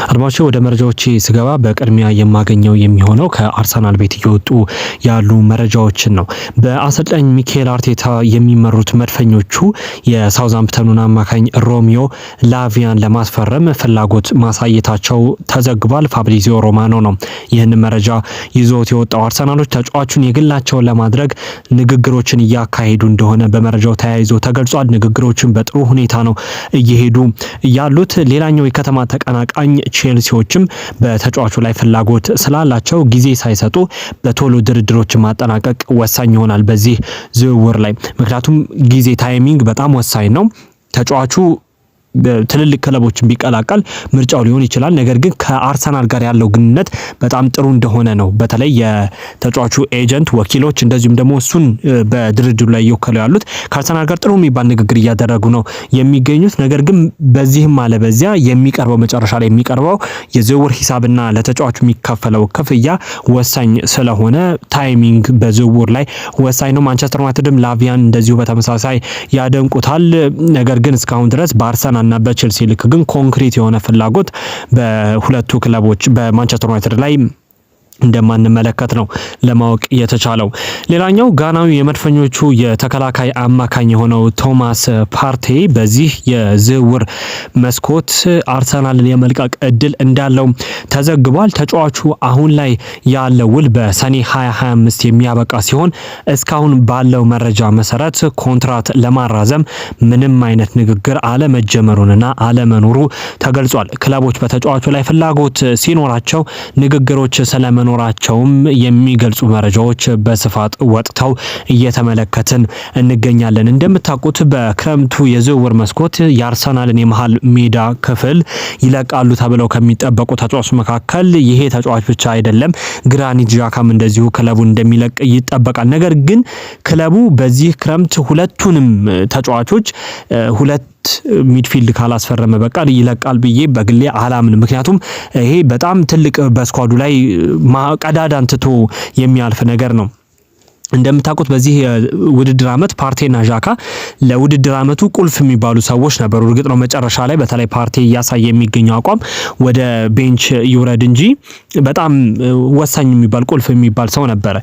አድማጮች፣ ወደ መረጃዎች ስገባ በቅድሚያ የማገኘው የሚሆነው ከአርሰናል ቤት እየወጡ ያሉ መረጃዎችን ነው። በአሰልጣኝ ሚኬል አርቴታ የሚመሩት መድፈኞቹ የሳውዝሃምፕተኑን አማካኝ ሮሚዮ ላቪያን ለማስፈረም ፍላጎት ማሳየታቸው ተዘግቧል። ፋብሪዚዮ ሮማኖ ነው ይህን መረጃ ይዞት የወጣው። አርሰናሎች ተጫዋቹን የግላቸውን ለማድረግ ንግግሮችን እያካሄዱ እንደሆነ በመረጃው ተያይዞ ተገልጿል። ንግግሮችን በጥሩ ሁኔታ ነው እየሄዱ ያሉት። ሌላኛው የከተማ ተቀናቃኝ ቼልሲዎችም በተጫዋቹ ላይ ፍላጎት ስላላቸው ጊዜ ሳይሰጡ በቶሎ ድርድሮችን ማጠናቀቅ ወሳኝ ይሆናል በዚህ ዝውውር ላይ። ምክንያቱም ጊዜ timing በጣም ወሳኝ ነው። ተጫዋቹ ትልልቅ ክለቦችን ቢቀላቀል ምርጫው ሊሆን ይችላል። ነገር ግን ከአርሰናል ጋር ያለው ግንኙነት በጣም ጥሩ እንደሆነ ነው። በተለይ የተጫዋቹ agent ወኪሎች፣ እንደዚሁም ደግሞ እሱን በድርድሩ ላይ እየወከሉ ያሉት ከአርሰናል ጋር ጥሩ የሚባል ንግግር እያደረጉ ነው የሚገኙት። ነገር ግን በዚህም አለ በዚያ የሚቀርበው መጨረሻ ላይ የሚቀርበው የዝውውር ሂሳብና ለተጫዋቹ የሚከፈለው ክፍያ ወሳኝ ስለሆነ timing በዝውውር ላይ ወሳኝ ነው። ማንቸስተር ዩናይትድም ላቪያን እንደዚሁ በተመሳሳይ ያደንቁታል። ነገር ግን እስካሁን ድረስ በአርሰናል እና በቼልሲ ልክ ግን ኮንክሪት የሆነ ፍላጎት በሁለቱ ክለቦች በማንቸስተር ዩናይትድ ላይ እንደማንመለከት ነው ለማወቅ የተቻለው። ሌላኛው ጋናዊ የመድፈኞቹ የተከላካይ አማካኝ የሆነው ቶማስ ፓርቴ በዚህ የዝውውር መስኮት አርሰናልን የመልቀቅ እድል እንዳለው ተዘግቧል። ተጫዋቹ አሁን ላይ ያለው ውል በሰኔ 2025 የሚያበቃ ሲሆን እስካሁን ባለው መረጃ መሰረት ኮንትራት ለማራዘም ምንም አይነት ንግግር አለመጀመሩንና አለመኖሩ ተገልጿል። ክለቦች በተጫዋቹ ላይ ፍላጎት ሲኖራቸው ንግግሮች ስለመኖራቸውም የሚገልጹ መረጃዎች በስፋት ወጥተው እየተመለከትን እንገኛለን። እንደምታውቁት በክረምቱ የዝውውር መስኮት የአርሰናልን የመሀል ሜዳ ክፍል ይለቃሉ ተብለው ከሚጠበቁ ተጫዋቾች መካከል ይሄ ተጫዋች ብቻ አይደለም። ግራኒት ዣካም እንደዚሁ ክለቡን እንደሚለቅ ይጠበቃል። ነገር ግን ክለቡ በዚህ ክረምት ሁለቱንም ተጫዋቾች ሁለት midfield ካላስፈረመ በቃ ይለቃል ብዬ በግሌ አላምንም። ምክንያቱም ይሄ በጣም ትልቅ በ squad ኡ ላይ ቀዳዳን ትቶ የሚያልፍ ነገር ነው። እንደምታውቁት በዚህ የውድድር አመት ፓርቴና ዣካ ለውድድር አመቱ ቁልፍ የሚባሉ ሰዎች ነበሩ። እርግጥ ነው መጨረሻ ላይ በተለይ ፓርቴ እያሳየ የሚገኘው አቋም ወደ bench ይውረድ እንጂ በጣም ወሳኝ የሚባል ቁልፍ የሚባል ሰው ነበረ።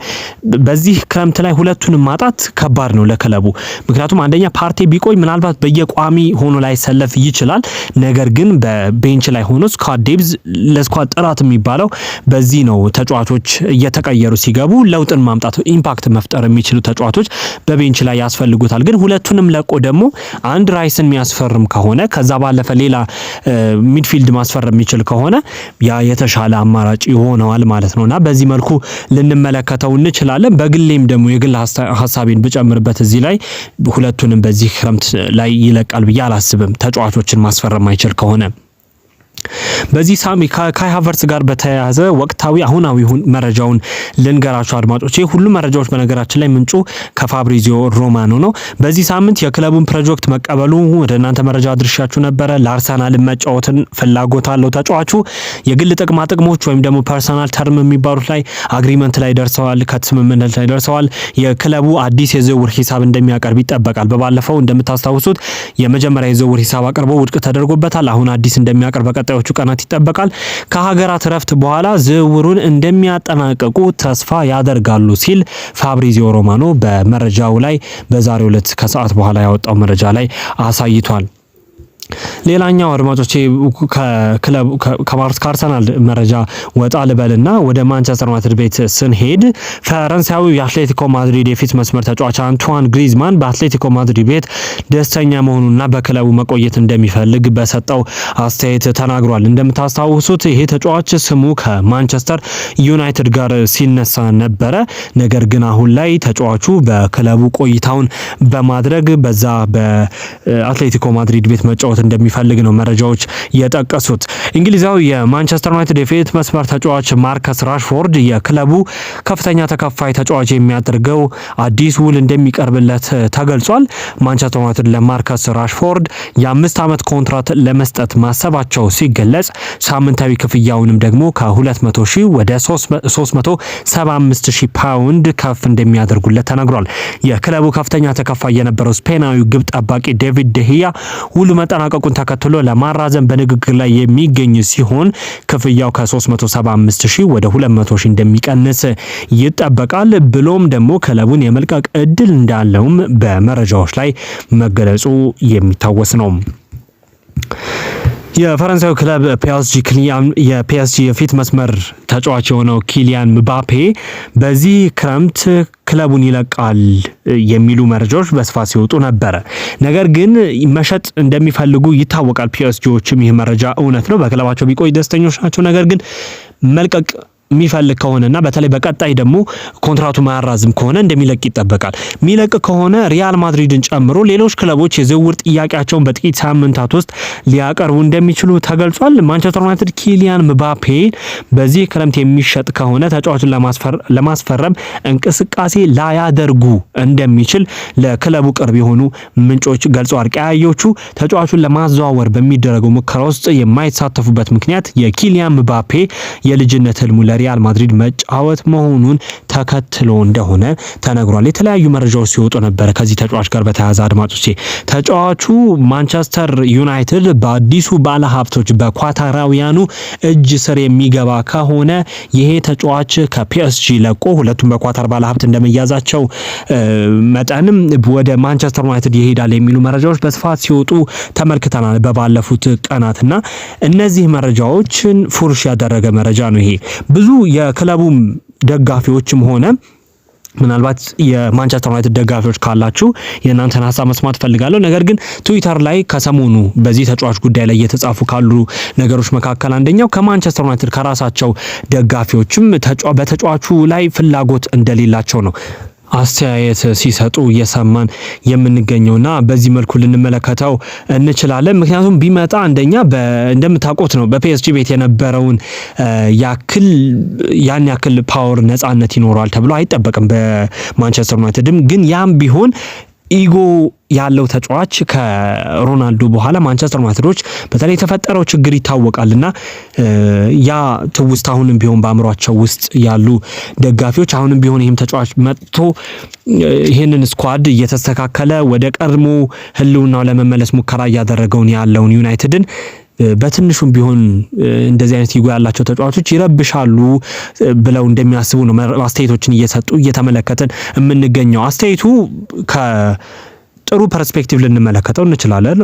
በዚህ ክረምት ላይ ሁለቱንም ማጣት ከባድ ነው ለክለቡ። ምክንያቱም አንደኛ ፓርቴ ቢቆይ ምናልባት በየቋሚ ሆኖ ላይሰለፍ ይችላል። ነገር ግን በ bench ላይ ሆኖ squad depth ለ squad ጥራት የሚባለው በዚህ ነው። ተጫዋቾች እየተቀየሩ ሲገቡ ለውጥን ማምጣት impact መፍጠር የሚችሉ ተጫዋቾች በ bench ላይ ያስፈልጉታል። ግን ሁለቱንም ለቆ ደግሞ አንድ ራይስን የሚያስፈርም ከሆነ፣ ከዛ ባለፈ ሌላ midfield ማስፈረም የሚችል ከሆነ ያ የተሻለ አማራጭ ይሆነዋል ማለት ነውና በዚህ መልኩ ልንመለከተው እንችላለን። በግሌም ደግሞ የግል ሀሳቤን ብጨምርበት እዚህ ላይ ሁለቱንም በዚህ ክረምት ላይ ይለቃል ብዬ አላስብም፣ ተጫዋቾችን ማስፈረም ማይችል ከሆነ። በዚህ ሳሚ ከካይ ሃቨርትስ ጋር በተያያዘ ወቅታዊ አሁናዊ መረጃውን ልንገራችሁ አድማጮች። ይህ ሁሉ መረጃዎች በነገራችን ላይ ምንጩ ከፋብሪዚዮ ሮማኖ ነው። በዚህ ሳምንት የክለቡን ፕሮጀክት መቀበሉ ወደ እናንተ መረጃ አድርሻችሁ ነበረ። ለአርሰናል መጫወትን ፍላጎት አለው ተጫዋቹ። የግል ጥቅማ ጥቅሞች ወይም ደግሞ personal term የሚባሉት ላይ agreement ላይ ደርሰዋል፣ ከስምምነት ላይ ደርሰዋል። የክለቡ አዲስ የዝውውር ሂሳብ እንደሚያቀርብ ይጠበቃል። በባለፈው እንደምታስታውሱት የመጀመሪያ የዝውውር ሂሳብ አቅርቦ ውድቅ ተደርጎበታል። አሁን አዲስ እንደሚያቀርብ በቀጣዮቹ ቀናት ይጠበቃል። ከሀገራት ረፍት በኋላ ዝውውሩን እንደሚያጠናቀቁ ተስፋ ያደርጋሉ ሲል ፋብሪዚዮ ሮማኖ በመረጃው ላይ በዛሬው ዕለት ከሰዓት በኋላ ያወጣው መረጃ ላይ አሳይቷል። ሌላኛው አድማጮቼ ከክለብ ከአርሰናል መረጃ ወጣ ልበልና ወደ ማንቸስተር ዩናይትድ ቤት ስንሄድ ፈረንሳዊው የአትሌቲኮ ማድሪድ የፊት መስመር ተጫዋች አንቷን ግሪዝማን በአትሌቲኮ ማድሪድ ቤት ደስተኛ መሆኑና በክለቡ መቆየት እንደሚፈልግ በሰጠው አስተያየት ተናግሯል። እንደምታስታውሱት ይሄ ተጫዋች ስሙ ከማንቸስተር ዩናይትድ ጋር ሲነሳ ነበረ። ነገር ግን አሁን ላይ ተጫዋቹ በክለቡ ቆይታውን በማድረግ በዛ በአትሌቲኮ ማድሪድ ቤት መጫወት እንደሚፈልግ ነው መረጃዎች የጠቀሱት። እንግሊዛዊ የማንቸስተር ዩናይትድ የፊት መስመር ተጫዋች ማርከስ ራሽፎርድ የክለቡ ከፍተኛ ተከፋይ ተጫዋች የሚያደርገው አዲስ ውል እንደሚቀርብለት ተገልጿል። ማንቸስተር ዩናይትድ ለማርከስ ራሽፎርድ የ5 ዓመት ኮንትራት ለመስጠት ማሰባቸው ሲገለጽ ሳምንታዊ ክፍያውንም ደግሞ ከ200 ሺህ ወደ 375 ሺህ ፓውንድ ከፍ እንደሚያደርጉለት ተነግሯል። የክለቡ ከፍተኛ ተከፋይ የነበረው ስፔናዊ ግብ ጠባቂ ዴቪድ ደሂያ ውሉ መጠናቀ መጠናቀቁን ተከትሎ ለማራዘም በንግግር ላይ የሚገኝ ሲሆን ክፍያው ከ375 ሺህ ወደ 200 ሺህ እንደሚቀንስ ይጠበቃል። ብሎም ደግሞ ክለቡን የመልቀቅ እድል እንዳለውም በመረጃዎች ላይ መገለጹ የሚታወስ ነው። የፈረንሳዩ ክለብ ፒኤስጂ የፒኤስጂ የፊት መስመር ተጫዋች የሆነው ኪሊያን ምባፔ በዚህ ክረምት ክለቡን ይለቃል የሚሉ መረጃዎች በስፋት ሲወጡ ነበረ። ነገር ግን መሸጥ እንደሚፈልጉ ይታወቃል። ፒኤስጂዎችም ይህ መረጃ እውነት ነው፣ በክለባቸው ቢቆይ ደስተኞች ናቸው። ነገር ግን መልቀቅ የሚፈልግ ከሆነና በተለይ በቀጣይ ደግሞ ኮንትራቱ ማያራዝም ከሆነ እንደሚለቅ ይጠበቃል። የሚለቅ ከሆነ ሪያል ማድሪድን ጨምሮ ሌሎች ክለቦች የዝውውር ጥያቄያቸውን በጥቂት ሳምንታት ውስጥ ሊያቀርቡ እንደሚችሉ ተገልጿል። ማንቸስተር ዩናይትድ ኪሊያን ምባፔ በዚህ ክረምት የሚሸጥ ከሆነ ተጫዋቹን ለማስፈረም እንቅስቃሴ ላያደርጉ እንደሚችል ለክለቡ ቅርብ የሆኑ ምንጮች ገልጸዋል። ቀያዮቹ ተጫዋቹን ለማዘዋወር በሚደረገው ሙከራ ውስጥ የማይሳተፉበት ምክንያት የኪሊያን ምባፔ የልጅነት ህልሙ ለሪያል ማድሪድ መጫወት መሆኑን ተከትሎ እንደሆነ ተነግሯል። የተለያዩ መረጃዎች ሲወጡ ነበረ ከዚህ ተጫዋች ጋር በተያያዘ። አድማጮቼ፣ ተጫዋቹ ማንቸስተር ዩናይትድ በአዲሱ ባለሀብቶች በኳታራውያኑ እጅ ስር የሚገባ ከሆነ ይሄ ተጫዋች ከፒኤስጂ ለቆ፣ ሁለቱም በኳታር ባለሀብት እንደመያዛቸው መጠንም፣ ወደ ማንቸስተር ዩናይትድ ይሄዳል የሚሉ መረጃዎች በስፋት ሲወጡ ተመልክተናል በባለፉት ቀናትና እነዚህ መረጃዎችን ፉርሽ ያደረገ መረጃ ነው። ይሄ ብዙ የክለቡም ደጋፊዎችም ሆነ ምናልባት የማንቸስተር ዩናይትድ ደጋፊዎች ካላችሁ የእናንተን ሀሳብ መስማት ፈልጋለሁ። ነገር ግን ትዊተር ላይ ከሰሞኑ በዚህ ተጫዋች ጉዳይ ላይ እየተጻፉ ካሉ ነገሮች መካከል አንደኛው ከማንቸስተር ዩናይትድ ከራሳቸው ደጋፊዎችም በተጫዋቹ ላይ ፍላጎት እንደሌላቸው ነው አስተያየት ሲሰጡ እየሰማን የምንገኘውና በዚህ መልኩ ልንመለከተው እንችላለን። ምክንያቱም ቢመጣ አንደኛ እንደምታውቁት ነው፣ በፒኤስጂ ቤት የነበረውን ያክል ያን ያክል power ነጻነት ይኖረዋል ተብሎ አይጠበቅም። በማንቸስተር ዩናይትድም ግን ያም ቢሆን ego ያለው ተጫዋች ከሮናልዶ በኋላ ማንቸስተር ዩናይትዶች በተለይ የተፈጠረው ችግር ይታወቃልና ያ ትውስታ አሁንም ቢሆን በአእምሯቸው ውስጥ ያሉ ደጋፊዎች አሁንም ቢሆን ይህም ተጫዋች መጥቶ ይህንን squad እየተስተካከለ ወደ ቀድሞ ህልውናው ለመመለስ ሙከራ እያደረገውን ያለውን ዩናይትድን በትንሹም ቢሆን እንደዚህ አይነት ego ያላቸው ተጫዋቾች ይረብሻሉ ብለው እንደሚያስቡ ነው አስተያየቶችን እየሰጡ እየተመለከትን የምንገኘው። አስተያየቱ ከጥሩ perspective ልንመለከተው እንችላለን።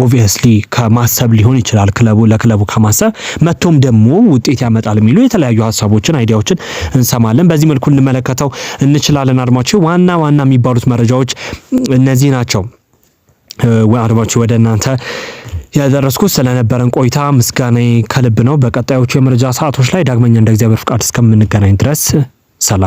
Obviously ከማሰብ ሊሆን ይችላል፣ ክለቡ ለክለቡ ከማሰብ መጥቶም ደግሞ ውጤት ያመጣል የሚሉ የተለያዩ ሀሳቦችን፣ idea ዎችን እንሰማለን። በዚህ መልኩ ልንመለከተው እንችላለን። አድማጮች፣ ዋና ዋና የሚባሉት መረጃዎች እነዚህ ናቸው። አድማጮች፣ ወደ እናንተ ያደረስኩት ስለነበረን ቆይታ ምስጋናዬ ከልብ ነው። በቀጣዮቹ የመረጃ ሰዓቶች ላይ ዳግመኛ እንደ እግዚአብሔር ፍቃድ እስከምንገናኝ ድረስ ሰላም።